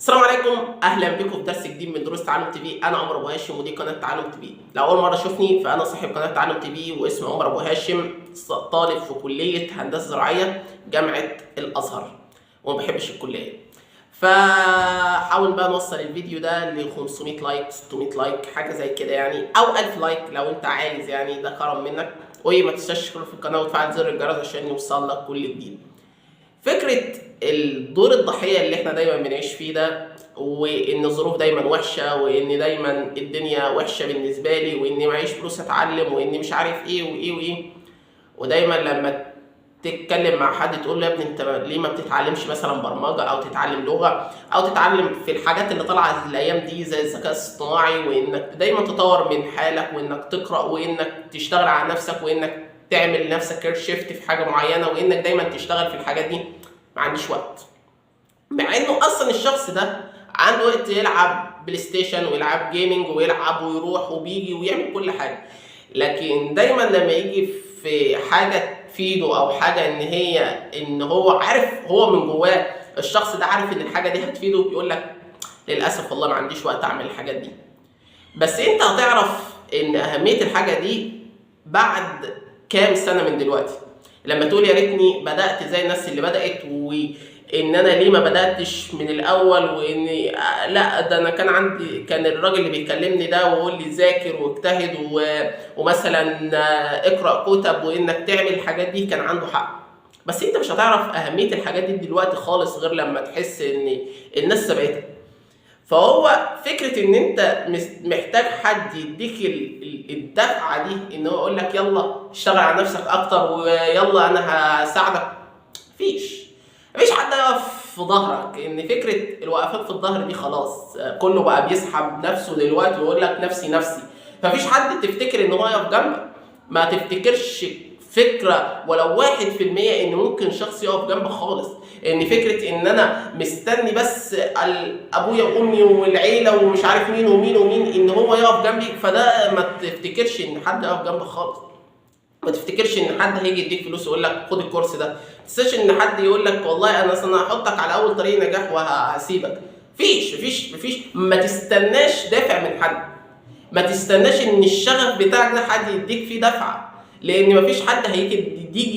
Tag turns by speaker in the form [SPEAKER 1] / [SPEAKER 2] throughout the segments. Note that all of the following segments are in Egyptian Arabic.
[SPEAKER 1] السلام عليكم، اهلا بكم في درس جديد من دروس تعلم تي في. انا عمر ابو هاشم ودي قناة تعلم تي في. لو اول مرة تشوفني فانا صاحب قناة تعلم تي في واسمي عمر ابو هاشم، طالب في كليه هندسة زراعية جامعه الازهر، وما بحبش الكلية. فحاول بقى نوصل الفيديو ده ل 500 like، 600 like، حاجة زي كده يعني، او 1000 like لو انت عايز، يعني ده كرم منك. وما تنساش تشترك في القناة وتفعل زر الجرس عشان يوصل لك كل جديد. فكرة الدور الضحية اللي احنا دايما بنعيش فيه ده، وان الظروف دايما وحشة، وان دايما الدنيا وحشة بالنسبة لي، واني معيش فلوس اتعلم، واني مش عارف ايه وايه وايه. ودايما لما تتكلم مع حد تقول له يا ابني انت ليه ما بتتعلمش مثلا برمجة، او تتعلم لغة، او تتعلم في الحاجات اللي طالعة الايام دي زي الذكاء الاصطناعي، وانك دايما تطور من حالك، وانك تقرأ، وانك تشتغل على نفسك، وانك تعمل لنفسك career shift في حاجة معينة، وانك دايما تشتغل في الحاجات دي. ما عنديش وقت. مع انه اصلا الشخص ده عنده وقت يلعب بلاي ستيشن ويلعب gaming ويلعب ويروح وبيجي ويعمل كل حاجة، لكن دايما لما يجي في حاجة تفيده او حاجة ان هي ان هو عارف، هو من جواه الشخص ده عارف ان الحاجة دي هتفيده، يقول لك للاسف والله ما عنديش وقت اعمل الحاجات دي. بس انت هتعرف ان اهمية الحاجة دي بعد كام سنة من دلوقتي، لما تقول يا ريتني بدأت زي الناس اللي بدأت، وان انا ليه ما بدأتش من الاول، وان لا ده انا كان عندي، كان الراجل اللي بيكلمني ده ويقول لي ذاكر واجتهد ومثلا اقرأ كتب وانك تعمل الحاجات دي، كان عنده حق. بس انت مش هتعرف اهمية الحاجات دي دلوقتي خالص غير لما تحس ان الناس سبقتك. فهو فكرة ان انت محتاج حد يديك الدفعة دي، ان هو يقول لك يلا اشتغل على نفسك اكتر، ويلا انا هساعدك. مفيش حد يقف في ظهرك. ان فكرة الوقفات في الظهر دي خلاص كله بقى بيسحب نفسه دلوقتي ويقول لك نفسي نفسي. مفيش حد تفتكر ان هو يقف جنبك. ما تفتكرش فكرة ولو 1% ان ممكن شخص يقف جنبك خالص. ان فكرة ان انا مستني بس ابويا وامي والعيلة ومش عارف مين ومين ومين ان هو يقف جنبي، فده ما تفتكرش ان حد يقف جنبك خالص. ما تفتكرش ان حد هيجي يديك فلوس ويقول لك خد الكورس ده. ما تستناش ان حد يقول لك والله انا اصل هحطك على اول طريق نجاح وهسيبك. مفيش مفيش مفيش. ما تستناش دافع من حد. ما تستناش ان الشغف بتاعك ده حد يديك فيه دفعه، لان مفيش حد هيجي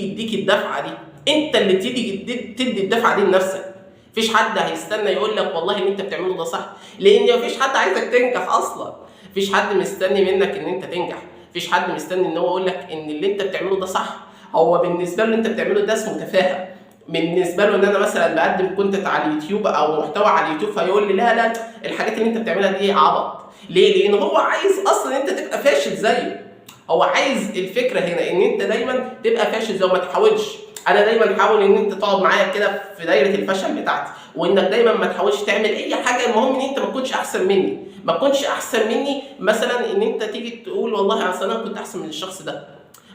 [SPEAKER 1] يديك الدفعة دي. انت اللي تيجي تدي الدفعة دي لنفسك. مفيش حد هيستنى يقول لك والله اللي انت بتعمله ده صح، لان مفيش حد عايزك تنجح اصلا. مفيش حد مستني منك ان انت تنجح. مفيش حد مستني ان هو يقول لك ان اللي انت بتعمله ده صح. هو بالنسبة له اللي انت بتعمله ده اسمه تفاهه. بالنسبة له ان انا مثلا بقدم content على اليوتيوب او محتوى على اليوتيوب، فيقول لي لا لا الحاجات اللي انت بتعملها دي عبط. ليه؟ لان هو عايز اصلا انت تبقى فاشل زيه. هو عايز الفكرة هنا ان انت دايما تبقى فاشل زيه وما تحاولش. انا دايما حاول ان انت تقعد معايا كده في دايرة الفشل بتاعتي، وانك دايما ما تحاولش تعمل اي حاجة. المهم ان انت ما تكونش احسن مني. ما تكونش احسن مني مثلا ان انت تيجي تقول والله اصل انا كنت احسن من الشخص ده،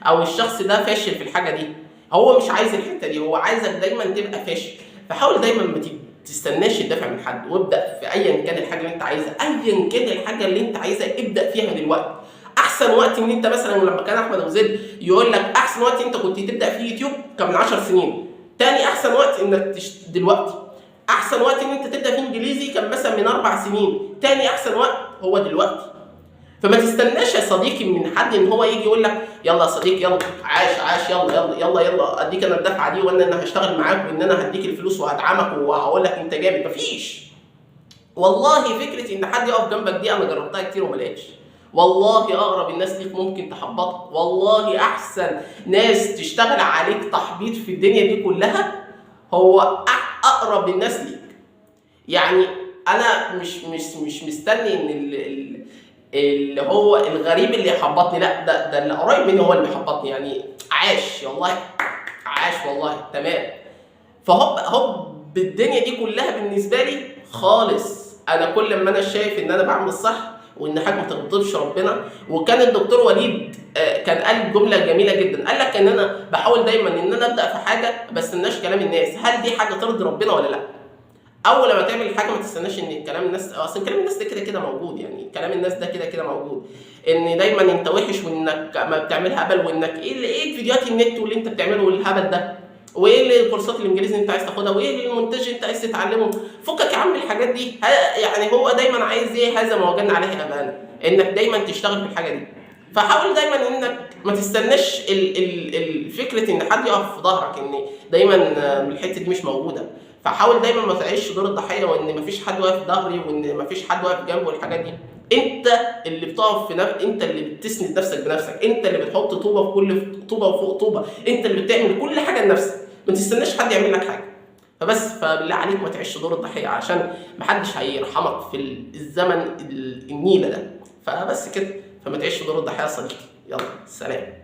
[SPEAKER 1] او الشخص ده فاشل في الحاجة دي. هو مش عايز الحتة دي، هو عايزك دايما تبقى فاشل. فحاول دايما ما تستناش الدافع من حد، وابدا في ايا كان الحاجة اللي انت عايزها. ايا كان الحاجة اللي انت عايزها ابدا فيها دلوقتي. احسن وقت ان انت مثلا لما كان احمد ابو زيد يقول لك احسن وقت انت كنت تبدا فيه يوتيوب كان من 10 سنين، تاني احسن وقت انك دلوقتي. احسن وقت ان انت تبدا فيه انجليزي كان مثلا من 4 سنين، تاني احسن وقت هو دلوقتي. فما تستناش يا صديقي من حد ان هو يجي يقول لك يلا يا صديقي يلا عاش عاش يلا يلا يلا يلا اديك انا الدفعة دي، وان انا هشتغل معاك، وان انا هديك الفلوس وهدعمك وهقول لك انت جامد. مفيش والله. فكرة ان حد يقف جنبك دي انا جربتها كتير وما لقيتش. والله اقرب الناس ليك ممكن تحبطك. والله احسن ناس تشتغل عليك تحبيط في الدنيا دي كلها هو اقرب الناس ليك. يعني انا مش مستني ان اللي هو الغريب اللي يحبطني، لا ده اللي قريب مني هو اللي بيحبطني. يعني عاش والله، عاش والله، تمام. فهوب هوب بالدنيا دي كلها بالنسبة لي خالص. انا كل ما انا شايف ان انا بعمل الصح وان حاجة ما تغضبش ربنا. وكان الدكتور وليد كان قال جملة جميلة جدا، قال لك ان انا بحاول دايما ان انا ابدا في حاجة ما استناش كلام الناس، هل دي حاجة ترضي ربنا ولا لا؟ اول لما تعمل حاجة ما تستناش ان كلام الناس، اصل كلام الناس ده كده كده موجود. يعني كلام الناس ده كده كده موجود، ان دايما انت وحش وانك ما بتعمل هبل وانك ايه اللي ايه فيديوهات النت واللي انت بتعمله والهبل ده. وايه اللي الكورسات الانجليزي اللي انت عايز تاخدها، وايه المونتاج اللي انت عايز تتعلمه. فكك يا عم الحاجات دي. يعني هو دايما عايز ايه؟ هذا ما وجدنا عليه ابانا، انك دايما تشتغل في الحاجة دي. فحاول دايما انك ما تستناش فكرة ان حد يقف في ظهرك، ان دايما الحتة دي مش موجودة. فحاول دايما ما تعيش دور الضحية، وان مفيش حد واقف في ظهري، وان مفيش حد واقف جنبه والحاجات دي. انت اللي بتقف في انت اللي بتسند نفسك بنفسك، انت اللي بتحط طوبة في كل طوبة وفوق طوبة، انت اللي بتعمل كل حاجة لنفسك، ما تستناش حد يعمل لك حاجة. فبس، فبالله عليك ما تعيش دور الضحية، عشان محدش هيرحمك في الزمن النيله ده. فبس كده، فما تعيش دور الضحية يا صديقي. يلا سلام.